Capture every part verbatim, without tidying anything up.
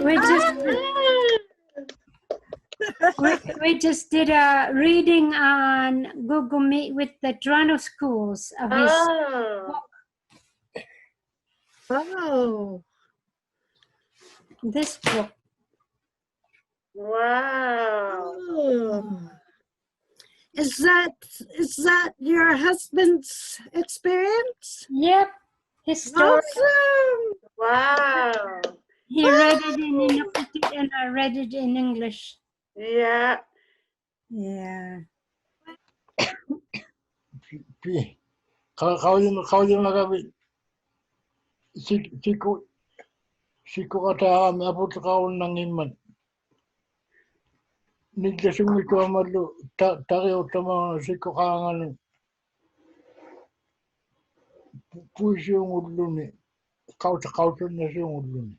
We just, we, we just did a reading on Google Meet with the Toronto schools of his Oh. book, Oh. This book. Wow. Oh. Is that is that your husband's experience? Yep. His story. Awesome. Wow. He read it in Inuktitut and I read it in English. Yeah. Yeah. ᐱ- ᑲ- ᑲᐅᔨ- ᑲᐅᔨᒪᒐᕕᑦ ᓯ- ᓯᑯ- ᓯᑯᕋᑖᕋᒥ ᐊᐳᑎᖃᕈᓐᓇᙱᒻᒪᑦ. ᓂᓪᓕᓱᙱᑐᐊᒪᓪᓗ ᑕ- ᑕᕆᐅᑕᒫ ᓯᑯᕋᑖᖓᓄᑦ ᐳ- ᐳᐃᓲᖑᓪᓗᓂ ᖃᐅᑕ- ᖃᐅᑕᓐᓇᓲᖑᓪᓗᓂ.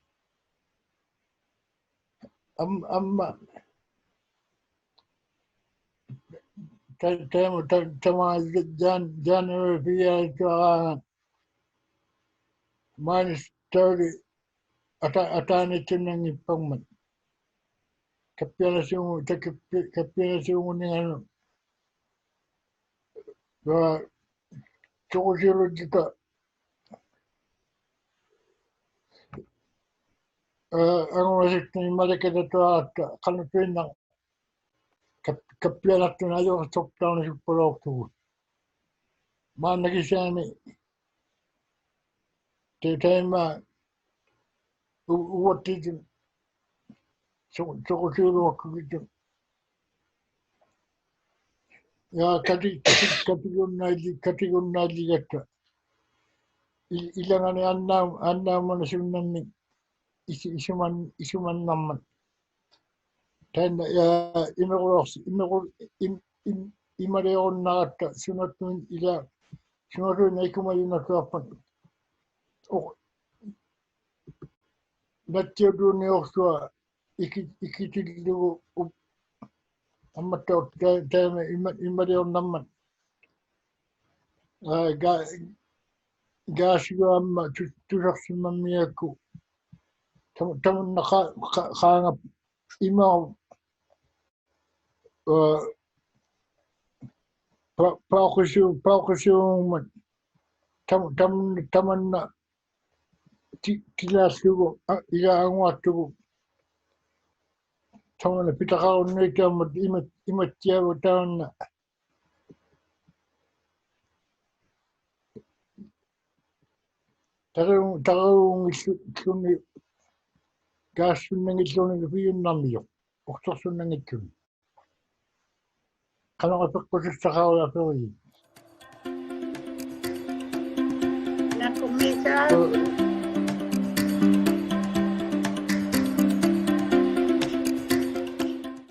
ᐊᒻ- ᐊᒻᒪ ᑕ- ᑕᐃᒪ ᑕ- ᑕᒫ ᔮᓐ- ᔮᓐ ᕕᓲᐊᕆᑐᐊᕌᖓᑦ minus thirty ᐊᑖ- ᐊᑖᓃᑦᑐᓐᓇᙱᑉᐸᒻᒪᑦ. ᑲᑉᐱᐊᓇᓲᖑ- ᑕ- ᑲᑉᐱ- ᑲᑉᐱᐊᓇᓲᖑᓂᖓᓄᑦ ᑐᒃᑯᓯᓗᔾᔪᑕ ᐊᖑᓇᓱᒃᑐᓂ ᒪᓕᑲᑕᑐᐊᕋᑦᑕ ᖃᓄᑐᐃᓐᓇᖅ ᑲᑉ- ᑲᑉᐱᐊᓇᖅᑐᓂ ᐊᔪᕆᖅᓱᖅᑕᐅᓂᓱᒃᐸᓚᐅᖅᑐᒍᑦ. ᒫᓐᓇ ᑭᓯᐊᓂ ᑕ- ᑕᐃᒪ ᐅ- ᐅᕙᑦᑎᑐᑦ ᓱ- ᓱᕈᓯᐅᓗᐊᒃᑯᒋᑦᑐᑦ. ᔮ ᑲᑎ- ᑲᑎ- ᑲᑎᒍᓐᓇᐃᓪᓕ- ᑲᑎᒍᓐᓇᐃᓪᓕᒐᑦᑕ. ᐃ- ᐃᓚᖓᓂ ᐊᓐᓇ- ᐊᓐᓇᒪᓇᓱᓐᓇᒻᒥᒃ ᐃᓱ- ᐃᓱᒪᓐ- ᐃᓱᒪᓐᓇᒻᒪᑦ. ᑕᐃᓐᓇ ᐃ- ᐃᒥᕈᓗᖅᓯ- ᐃᒥᕈ- ᐃᒻ- ᐃᒻ- ᐃᒪᓕᐅᕈᓐᓇᕋᑦᑕ ᓱᓇᑐᐃᓐ ᐃᓛ ᓱᓇᑐᐃᓐ ᐃᑯᒪᔪᓐᓇᑐᐊᖅᐸᑦ. ᐅ- ᓇᑦᑎᐅᑑᓂᐅᖅᓱᐊ ᐃᑭ- ᐃᑭᑎᓪᓗᒍ ᐅᑉ- ᐊᒻᒪᑦᑕᐅᖅ ᑕ- ᑕᐃᒪ ᐃᒪ- ᐃᒪᓕᐅᕐᓇᒻᒪᑦ. ᐋ ᒐ- ᒐᓯᒍ ᐊᒻᒪ ᑐ- ᑐᓴᖅᓯᒻᒪᒻᒥᒐᒃᑯ ᑕᒪ- ᑕᒪᓐᓇ ᖄ- ᖄ- ᖄᖓ ᐃᒪ ᐋ ᐸ- ᐸᐅᖅᑭᓲ- ᐸᐅᖅᑭᓲᖑᒻᒪᑦ ᑕᒪ- ᑕᒪᓐ- ᑕᒪᓐᓇ ᑎ- ᑎᓛᖅᖢᒍ ᐊ- ᐃᓛ ᐊᖑᐊᖅᑐᒍ. ᑕᒪᓐᓇ ᐱᑕᖃᕈᓐᓃᑦᑐᐊᒻᒪᑦ ᐃᒪ- ᐃᒪᑦᑎᐊᕗᑦ ᑕᒪᓐᓇ. ᑕᕆᐅ- ᑕᕆᐅᙱᓪᓗ- ᓗᓂ ᑳᔅᓱᓐᓇᙱᓪᓗᓂ ᐱᔪᓐᓇᒥᔪᖅ ᐅᖅᓱᖅᓱᓐᓇᙱᑦᑐᓂ. ᖃᓄᖅ ᐊᐱᖅᑯᓯᖅᓴᖃᐅᓛᖅᐱᕆᔪᑦ. ᓇᑯᕐᒦᒃᑲ.